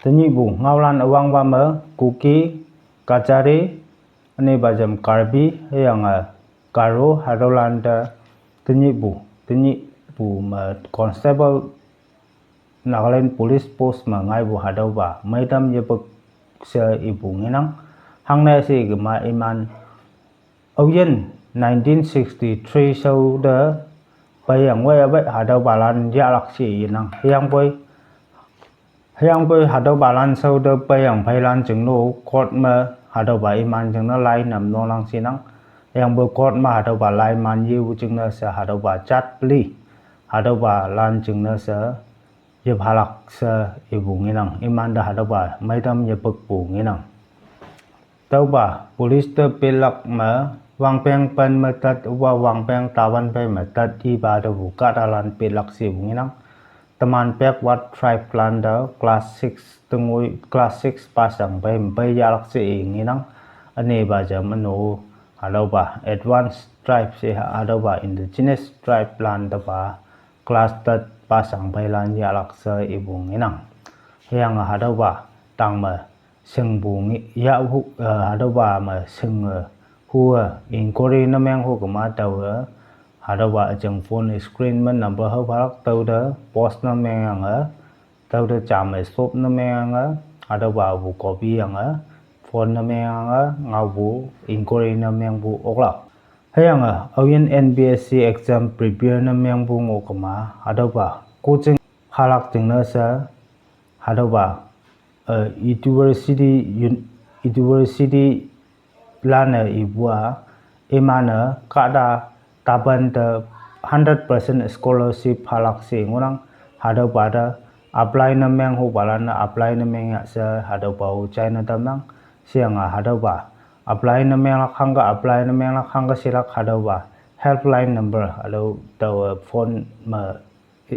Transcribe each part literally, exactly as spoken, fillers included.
Tenyihpu ngaolan üwangpa me Kuki, Kachari, ünipa jam Karbi, hüyange Garo hatüolan te tenyihpu, tenyihpu me constable Nagaland Police Post me ngaipu hatüopa meitam yepük she ipu ngenang. Hangne she kema iman aoyin nineteen sixty-three shao te peiyang wei ape hatüopalan yahlak she inang. Hüyangpoi, hüyangpoi hatüopalan shao te peiyang pheilan jingno court me hatüopa iman jingne lai nam nonang shinang. Hüyangpoi court me hatüopa lai man yepu jingne she hatüopa jat peli hatüopalan jingne she yephalak she ipu ngenang. Imante hatüopa meitam yepükpu ngenang. Tüopa police te petlak me wangpeng pen me tat, wa wangpeng tawan pei me tat ipa tepu kahtalan petlak shepu ngenang. Teman backward tribe lan te class six tengoi class six pasang pei pei yahlak she i ngenang. Ünepa jam üno hatüopa advanced tribe she hatüopa indigenous tribe lan tepa class tat pasang peilan yahlak she ipu ngenang. Hüyange hatüopa tangme shingpu ngi yahpu, eh, hatüopa me shinge hu-e inquiry ne meng hu kema taowe hatüopa üjing phone screen me number hao phalak tüote post ne mengyange, tüote jame stop ne mengyange, hatüopa pu copy yange, phone ne mengyange ngaopu inquiry ne mengpu oklak. Hüyange aoyin N P S C exam prepare ne mengpu ngoh kema hatüopa coaching phalak jingne she hatüopa, eh, university, university lan-e ipu-a, iman-e kahta tapan te hundred percent scholarship phalak she ngohnang. Hatüopa te apply ne meng hupalan-e apply ne meng ya she hatüopa-o jaine tamnang. Sheyange hatüopa apply ne menglak hangke apply ne menglak hangke shelak hatüopa helpline number hatüo taowe phone me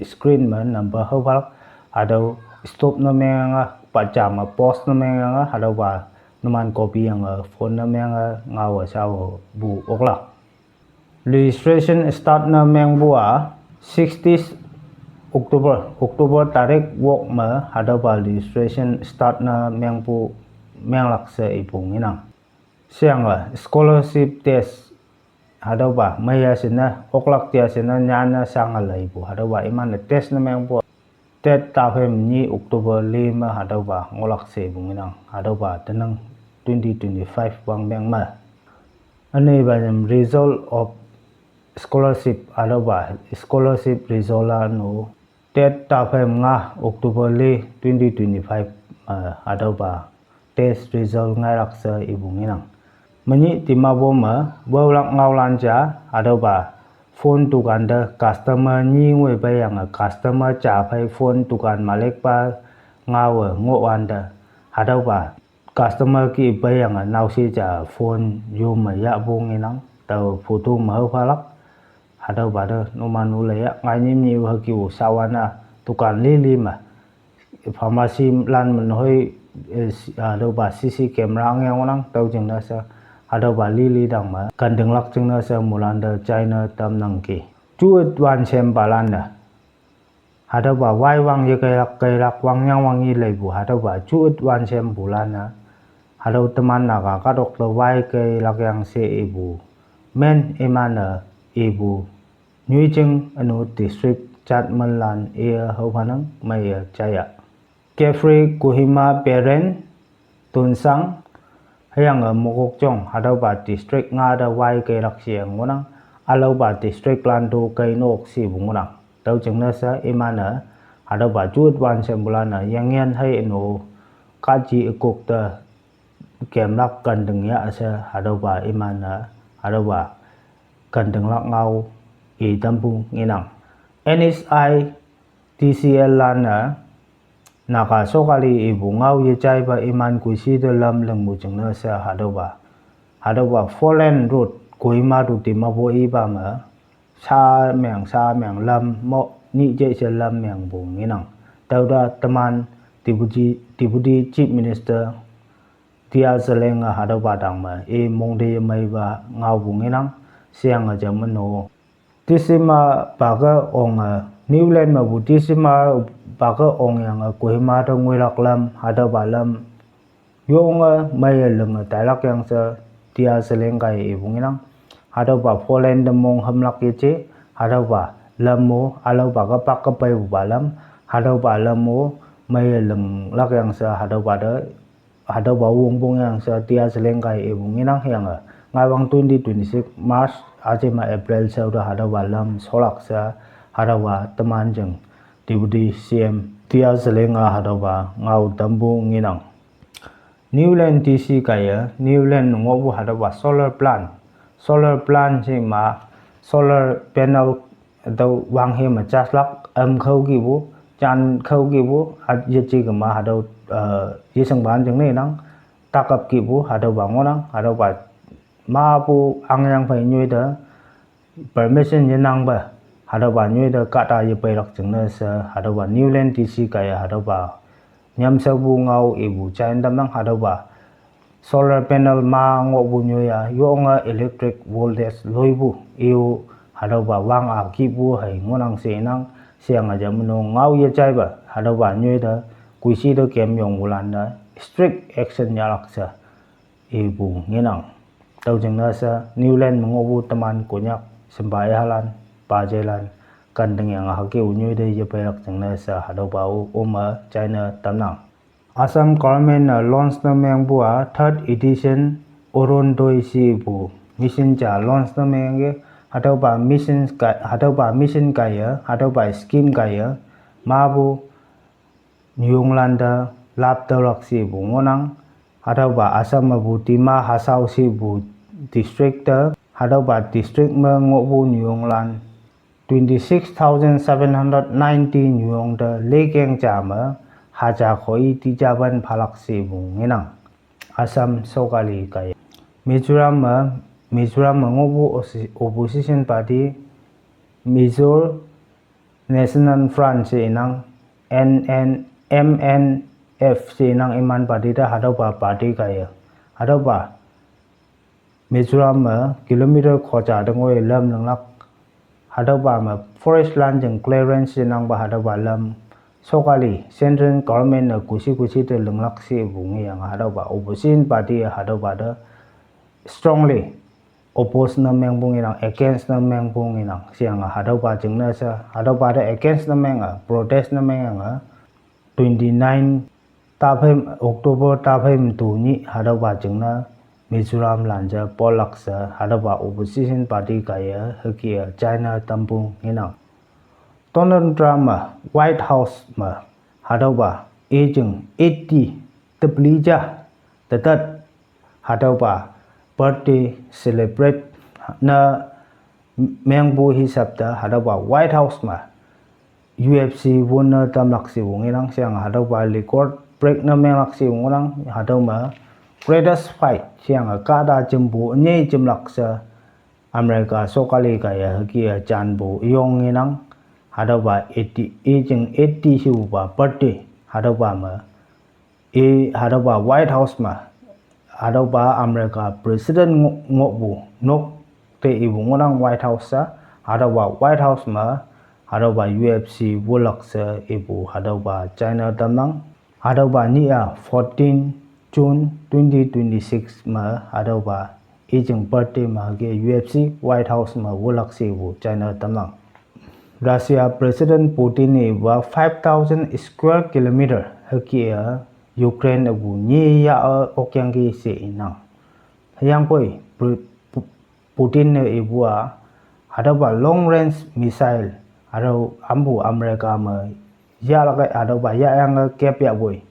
screen me number hao phalak, hatüo stop ne mengyange, pa jame post ne mengyange, hatüopa numan copy yange phone ne mengyange ngaowe shaopu oklak. Registration start ne mengpu-a sixteen October, October tarik wok me hatüopa registration start ne mengpu menglak she ipu ngenang. Sheyange scholarship test hatüopa meiya shinne oklak tia shinne nyanne shange leipu hatüopa iman-e test ne mengpu date taphei me nyi October li me hatüopa ngohlak shepu ngenang hatüopa tenang twenty twenty-five wangpeng me. Ünepa jam result of scholarship hatüopa scholarship result-a no date taphei me nga October li twenty twenty-five me hatüopa test result ngailak she ipu ngenang. Menyih Dimapur me waolak ngaolan ja hatüopa phone dukan te customer nyi ngoi peiyange customer ja phei phone dukan malikpa ngaowe ngohwante hatüopa customer kih peiyange naoshe ja phone yome yahpu ngenang tao photo me hao phalak. Hatüopa te numan-o leiya ngai nyimnyi hüke-o shawan-a dukan lili me pharmacy lan me hoi, eh, hatüopa C C camera nge ngohnang tüo jingne she hatüopa lili tang me kantinglak jingne she moilan te jaine tamnangki. Ju-et wansempalan-e hatüopa wai wang yekeilak keilak wangyang wang yi leipu hatüopa ju-et wansempulan-e hatüo teman Naga kahtok te wai keilak yang she ipu men iman-e ipu nyoijing ünu district jatmenlan iye haophanang meiye jaiya. Jeffrey Kohima Peren, Tuensang, hüyange Mokokchung hatüopa district nga te wai keilak she ngohnang, ülaopa district lan to kei nok shepu ngohnang. Tüo jingne she iman-e hatüopa ju-et wansempulan-e yangyan hei ünu kahji ükok te kemlak kanting ya she hatüopa iman-e hatüopa kantinglak ngao itampu ngenang. N S I D C L lan-e Naga shokali ipu ngao yejaipa iman Kushi te lam lingpu jingne she hatüopa, hatüopa four lane road Kohima to Dimapur ipa me sha meng sha meng lam mo nyih je she lam mengpu ngenang. Tüote teman Deputy, Deputy Chief Minister T R Zeliang-e hatüopa tang me i mongte yemeipa ngaopu ngenang. Sheyange jam üno December pake onge New Land mepu December pake ongyange Kohima te ngoilak lam, hatüopa lam yonge meiye linge tailak yang she, tia seleng kaiye ipu ngenang. Hatüopa four lane te mong hümlak yeje, hatüopa lam-o, ülaopa kepak kepeipupa lam, hatüopa lam-o meiye linglak yang she, hatüopa te, hatüopa wongpong yang she, tia seleng kaiye ipu ngenang hüyange. Ngaiwang twenty twenty-six March, üjema April shao te hatüopa lam sholak she, hatüopa teman jing Deputy C M tia seleng-a hatüopa ngao tampu ngenang. New Land D C kaiye, New Land ngohpu hatüopa solar plant. Solar plant she ma, solar panel tüo wanghe me jaslak, üm khao kihpu, jan khao kihpu, a, yeje kema hatüo, eh, yeshingpan jingne nang, takap kihpu, hatüopa ngohnang, hatüopa mapu angyang phei nyoi te, permission yenangpe, hatüopa nyoi te kahta yepeilak jingne she, hatüopa New Land D C kaiye, hatüopa nyamshaopu ngao ipu jin tamnang, hatüopa solar panel ma ngohpu nyoi-a, yonge electric voltage loipu, i-o, hatüopa wang-a kihpu hei ngohnang she inang, sheyange ja meno ngao yejaipe, hatüopa nyoi te, kuishi te kemyongpu lan te, strict action yahlak she ipu ngenang. Tüo jingne she, New Land me ngohpu teman Konyak, shimpa yahalan, pajeilan, kantingyange hüke-o nyoi te yepeilak jingne she, hatüopa-o ome china tamnang. Assam government-e launch ne mengpu-a third edition Orunodoi shepu mission ja launch ne mengke, hatüopa mission kaiye, hatüopa scheme kaiye, mapu nyuyonglan te lap tüolak shepu ngohnang. Hatüopa Assam mepu Dima Hasao shepu district te, hatüopa district me ngohpu nyuyonglan twenty-six thousand seven hundred ninety nyuyong te lekeng ja me, haja khoi tijapan phalak shepu ngenang. Assam sokali kaiye. Mizoram me, Mizoram me ngohpu opposi-, opposition party, Mizo National Front she inang, N N, M N F she inang iman party te hatüopa party kaiye. Hatüopa Mizoram me kilometer khoja te ngoi lam linglak. Hatüopa me forest lan jing clearance yenangpa hatüopa lam sokali, central government-e kuishi kuishi te linglak shepu ngeyange hatüopa opposition party hatüopa te strongly oppose ne mengpu ngenang, against ne mengpu ngenang, sheyange hatüopa jingne she, hatüopa te against ne menge, protest ne mengyange, twenty-nine taphei, October taphei me tu nyih hatüopa jingne Mizoram lan ja polak she hatüopa opposition party kaiye hüke-e china tampu ngenang. Donald Trump-e White House me hatüopa, i jing eighty tepeli ja, tetat hatüopa birthday celebrate ne mengpu hisap te hatüopa White House me U F C wonne tamlak shepu ngenang, sheyange hatüopa record break ne menglak shepu ngohnang, hatüo me greatest fight sheyange kahta jempu nyei jemlak she America sokali kaiye hüke-e janpu yong ngenang, hatüopa eighty, i jing eighty shepupa birthday, hatüopa me i hatüopa White House me, hatüopa America President ngo-, ngohpu nok te ipu ngohnang White House-a, hatüopa White House me, hatüopa U F C wolak she ipu hatüopa china tamnang. Hatüopa nyih-a fourteen June twenty twenty-six me, hatüopa i jing birthday me hüke U F C White House me wolak she ipu china tamnang. Russia President Putin-e ipu-a five thousand square kilometer hüke-e Ukraine üpu nyi ya-e okyangki she inang. Hüyangpoi Pre-, Pu-, Putin-e ipu-a hatüopa long range missile, hatüo ampu America me yahlak-e hatüopa yahyange kep yahpoi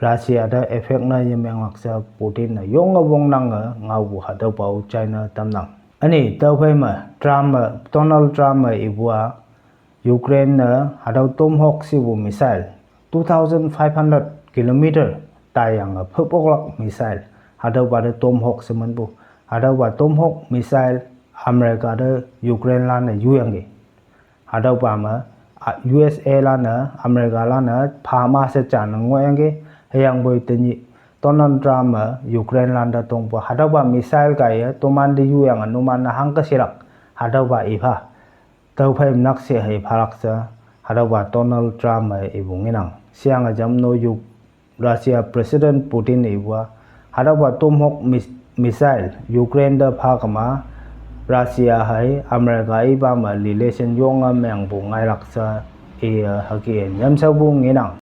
Russia te effect ne yemenglak she Putin-e yonge wongnange ngaopu hatüopa-o china tamnang. Üne tüophei me Trump-e, Donald Trump-e ipu-a Ukraine-e hatüo Tomahawk shepu missile, two thousand five hundred kilometer taiyange phüpoklak missile, hatüopa te Tomahawk she minpu. Hatüopa Tomahawk missile America te Ukraine lan-e yuyangki. Hatüopa me, a, U S A lan-e, America lan-e phama she jan ngohyangki, hüyangpoi tenyih Donald Trump-e Ukraine lan te tongpu hatüopa missile kaiye tomante yuyange numan-e hangke shelak, hatüopa ipha Tüophei mnak she hei phalak she, hatüopa Donald Trump-e ipu ngenang. Sheyange jamno yu Russia President Putin-e ipu-a, hatüopa Tomahawk mis-, missile Ukraine te pha kema, Russia hei America ipa me relation yonge mengpu ngailak she, iye hüke nyamshaopu ngenang.